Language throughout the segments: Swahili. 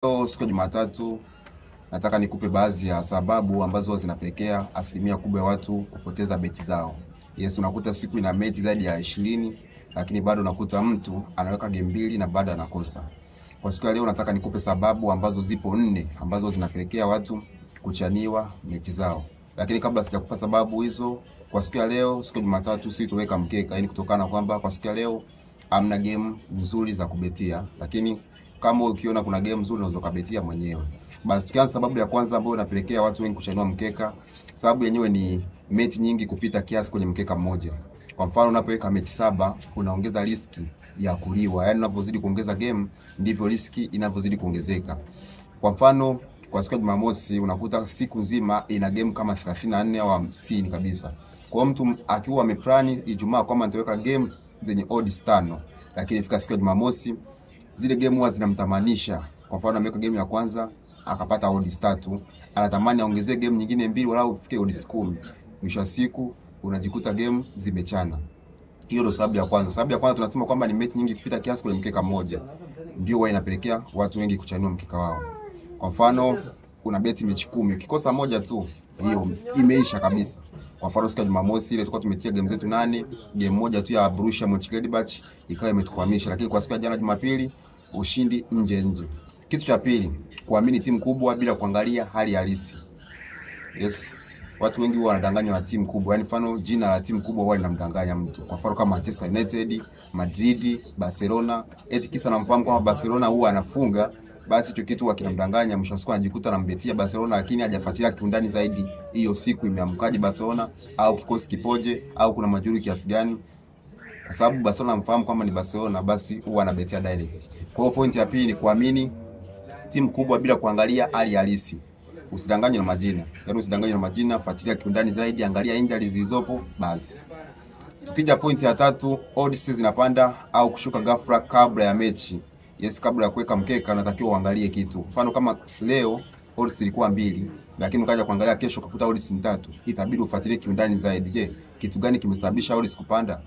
Leo siku ya Jumatatu nataka nikupe baadhi ya sababu ambazo zinapelekea asilimia kubwa ya watu kupoteza beti zao. Yes, unakuta siku ina mechi zaidi ya 20 lakini bado unakuta mtu anaweka game mbili na bado anakosa. Kwa siku ya leo nataka nikupe sababu ambazo zipo 4 ambazo zinapelekea watu kuchaniwa mechi zao. Lakini kabla sijakupa sababu hizo, kwa siku ya leo, siku ya Jumatatu si tuweka mkeka, yani kutokana kwamba kwa siku ya leo hamna game nzuri za kubetia, lakini kama ukiona kuna game nzuri unaweza kubetia mwenyewe. Basi tukianza sababu ya kwanza ambayo inapelekea watu wengi kuchanua mkeka, sababu yenyewe ni mechi nyingi kupita kiasi kwenye mkeka mmoja. Kwa mfano unapoweka mechi 7 unaongeza riski ya kuliwa. Yaani unapozidi kuongeza game ndivyo riski inavyozidi kuongezeka. Kwa mfano kwa siku ya Jumamosi unakuta siku nzima ina game kama 34 au 50 kabisa. Kwa mtu akiwa ameplani Ijumaa kwamba nitaweka game zenye odds 5, lakini ifika siku ya Jumamosi zile game huwa zinamtamanisha. Kwa mfano ameweka game ya kwanza akapata odds 3, anatamani aongezee game nyingine 2 walau ifike odds 10. Mwisho wa siku unajikuta game zimechana. Hiyo ndio sababu ya kwanza. Sababu ya kwanza tunasema kwamba ni mechi nyingi kupita kiasi kwenye mkeka mmoja. Ndio huwa inapelekea watu wengi kuchanua mkeka wao. Kwa mfano una beti mechi 10, ukikosa moja tu hiyo imeisha kabisa. Kwa mfano siku ya Jumamosi ile tulikuwa tumetia game zetu 8, game moja tu ya Borussia Mönchengladbach ikawa imetukwamisha, lakini kwa siku ya jana Jumapili ushindi nje nje. Kitu cha pili, kuamini timu kubwa bila kuangalia hali halisi. Yes, watu wengi huwa wanadanganywa na timu kubwa. Yaani mfano jina la timu kubwa huwa linamdanganya mtu. Kwa mfano kama Manchester United, Madrid, Barcelona, eti kisa namfahamu kwamba Barcelona huwa anafunga, basi hicho kitu huwa kinamdanganya, mwisho wa siku anajikuta anambetia Barcelona, lakini hajafuatilia kiundani zaidi hiyo siku imeamkaje Barcelona, au kikosi kipoje, au kuna majeruhi kiasi gani. Kwa sababu Barcelona mfahamu kwamba ni Barcelona, basi huwa anabetia direct. Kwa hiyo point ya pili ni kuamini timu kubwa bila kuangalia hali halisi. Usidanganywe na majina. Yaani usidanganywe na majina, fuatilia kiundani zaidi, angalia injuries zilizopo basi. Tukija point ya tatu, odds zinapanda au kushuka ghafla kabla ya mechi. Yes, kabla ya kuweka mkeka unatakiwa uangalie kitu. Mfano kama leo odds ilikuwa 2, lakini ukaja kuangalia kesho ukakuta odds ni 3. Itabidi ufuatilie kiundani zaidi. Je, kitu gani kimesababisha odds kupanda?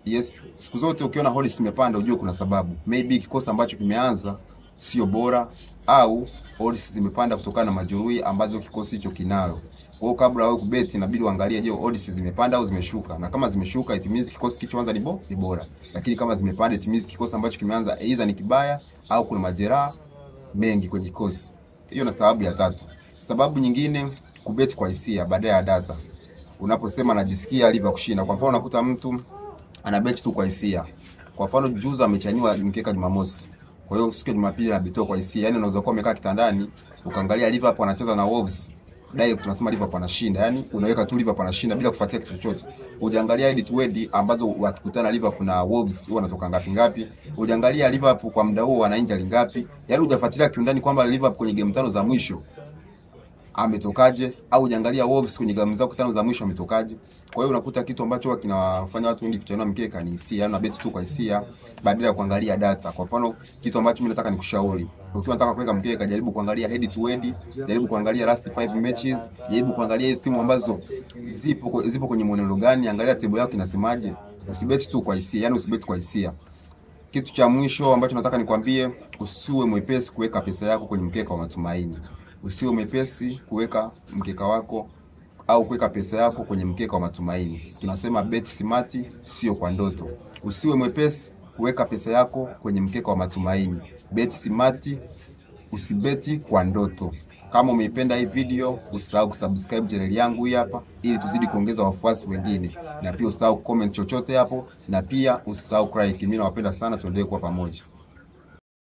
Yes, siku zote ukiona odds imepanda ujue kuna sababu. Maybe kikosi ambacho kimeanza sio bora, au odds zimepanda kutokana na majeruhi ambazo kikosi hicho kinayo. Kwa hiyo kabla wewe kubeti inabidi uangalie, je, odds zimepanda au zimeshuka. Na kama zimeshuka it means kikosi kilichoanza ni bora. Lakini kama zimepanda it means kikosi ambacho kimeanza either ni kibaya au kuna majeraha mengi kwenye kikosi. Hiyo ni sababu ya tatu. Sababu nyingine, kubeti kwa hisia badala ya data. Unaposema najisikia alivyo kushinda. Kwa mfano unakuta mtu anabeti tu kwa hisia. Kwa mfano juzi amechaniwa mkeka Jumamosi. Kwa hiyo siku ya Jumapili anabetoa kwa hisia. Yaani unaweza kuwa umekaa kitandani ukaangalia Liverpool anacheza na Wolves, direct tunasema Liverpool anashinda. Yaani unaweka tu Liverpool anashinda bila kufuatilia kitu chochote. Hujaangalia head to head ambazo wakikutana Liverpool na Wolves huwa wanatoka ngapi ngapi. Hujaangalia Liverpool kwa muda huo wana injury ngapi. Yaani hujafuatilia kiundani kwamba Liverpool kwenye game 5 za mwisho ametokaje, au hujaangalia Wolves kwenye game zao 5 za mwisho ametokaje. Kwa hiyo unakuta kitu ambacho kinafanya watu wengi kuchanua mkeka ni hisia, yaani beti tu kwa hisia badala ya kuangalia data. Kwa mfano kitu ambacho mimi nataka nikushauri, ukiwa unataka kuweka mkeka jaribu kuangalia head to head, jaribu kuangalia last 5 matches, jaribu kuangalia hizo timu ambazo zipo kwenye mwenendo gani, angalia table yako inasemaje. Usibeti tu kwa hisia, yaani usibeti kwa hisia. Kitu cha mwisho ambacho nataka nikwambie, usiwe mwepesi kuweka pesa yako kwenye mkeka wa matumaini. Usiwe mwepesi kuweka mkeka wako au kuweka pesa yako kwenye mkeka wa matumaini. Tunasema bet smart, sio kwa ndoto. Usiwe mwepesi kuweka pesa yako kwenye mkeka wa matumaini. Bet smart, usibeti kwa ndoto. Kama umeipenda hii video, usisahau kusubscribe channel yangu hii hapa ili tuzidi kuongeza wafuasi wengine. Na pia usisahau comment chochote hapo, na pia usisahau like. Mimi nawapenda sana, tuendelee kuwa pamoja.